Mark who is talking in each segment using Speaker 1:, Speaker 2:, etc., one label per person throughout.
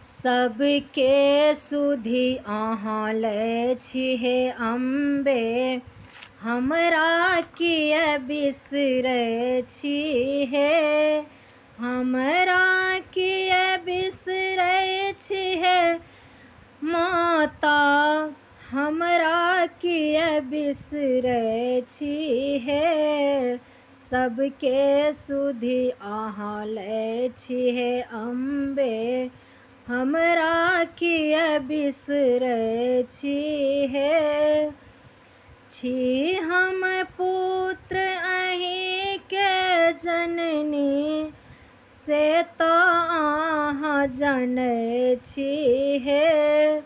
Speaker 1: सबके सुधि अहाँ लै छी हे अम्बे, हमरा किए बिसरै छी हे। हमरा किए बिसरै छी हे माता, हमरा किए बिसरै छी हे। सबके सुधि अहाँ लै छी हे अम्बे, हमरा किए बिसरै छी हे। छी हम पुत्र अहीँके जननी, से तऽ अहाँ जनै छी हे।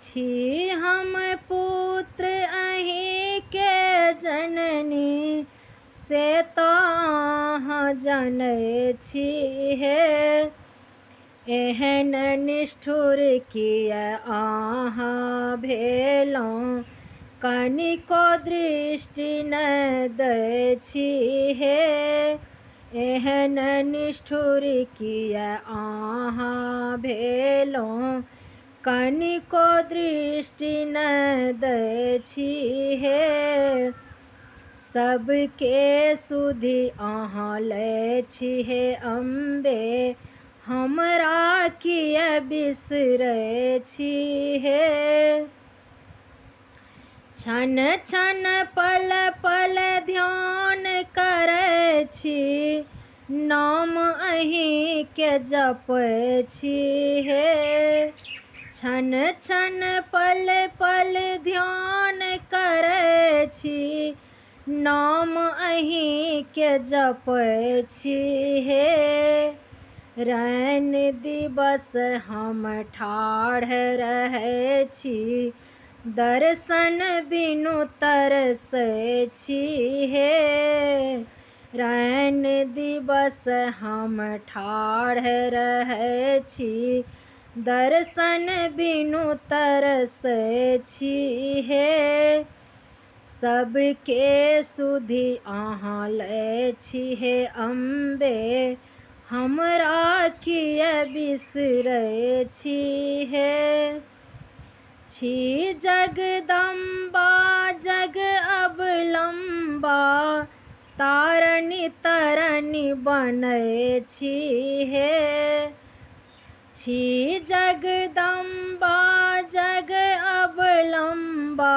Speaker 1: छी हम पुत्र अहीँके जननी, से तऽ अहाँ जनै छी हे। एहन निष्ठुर किए अहाँ भेलहुँ, कनिको दृष्टि नहि दै छी हे। एहन निष्ठुर किए अहाँ भेलहुँ, कनिको दृष्टि नहि दै छी हे। सबके सुधि अहाँ लै छी हे अम्बे, हमरा किए बिसरै छी हे। क्षण क्षण पल पल ध्यान करै छी, नाम अहीँके जपै छी हे। क्षण क्षण पल पल ध्यान करै छी, नाम अहीँके जपै छी हे। रैन दिवस हम ठाढ़ रहै छी, दर्शन बिनु तरसै छी हे। रैन दिवस हम ठाढ़ रहै छी, दर्शन बिनु तरसै छी हे। सबके सुधि अहाँ लै छी हे अम्बे, हमरा किए बिसरै छी हे। छी जगदम्बा जग अवलम्बा, तारनि तरनि बनै छी हे। छी जगदम्बा जग अवलम्बा,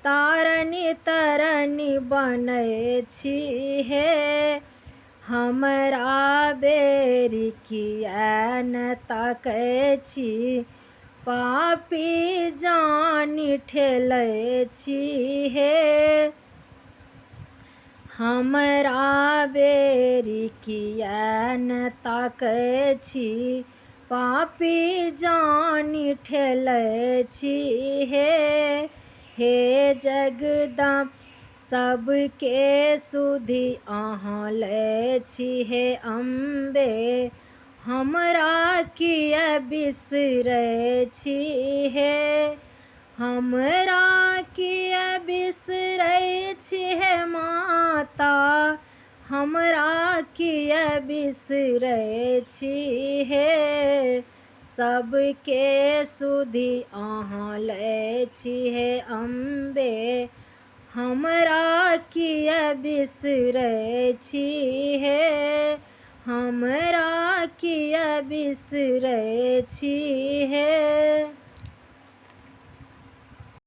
Speaker 1: तारनि तरनि बनै छी हे। हमरा बेरी किए ने ताकै छी, पापी जानि ठेलै छी हे। हमरा बेरी किए ने ताकै छी, पापी जानि ठेलै छी हे। हे जगदम्ब सबके सुधि अहाँ लै छी हे अम्बे, हमरा किए बिसरै छी हे। हमरा किए बिसरै छी हे माता, हमरा किए बिसरै छी हे। सबके सुधि अहाँ लै छी हे अम्बे, हमरा किए बिसरै छी हे। हमरा किए बिसरै छी हे।